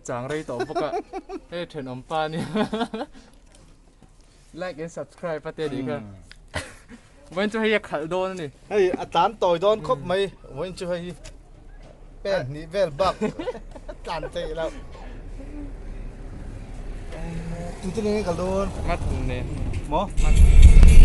Chang rei tawh bawk a, hei thenawm pa nia like and subscribe a te nih kha. Vawiin chu hei a khalh dawn a ni. Hei a tlan tawi dawn khawp mai, vawiin chu hei pen hnih vel bak a tlan theih loh. Tute nge kal dawn? Mathun nen. Maw? Mathun.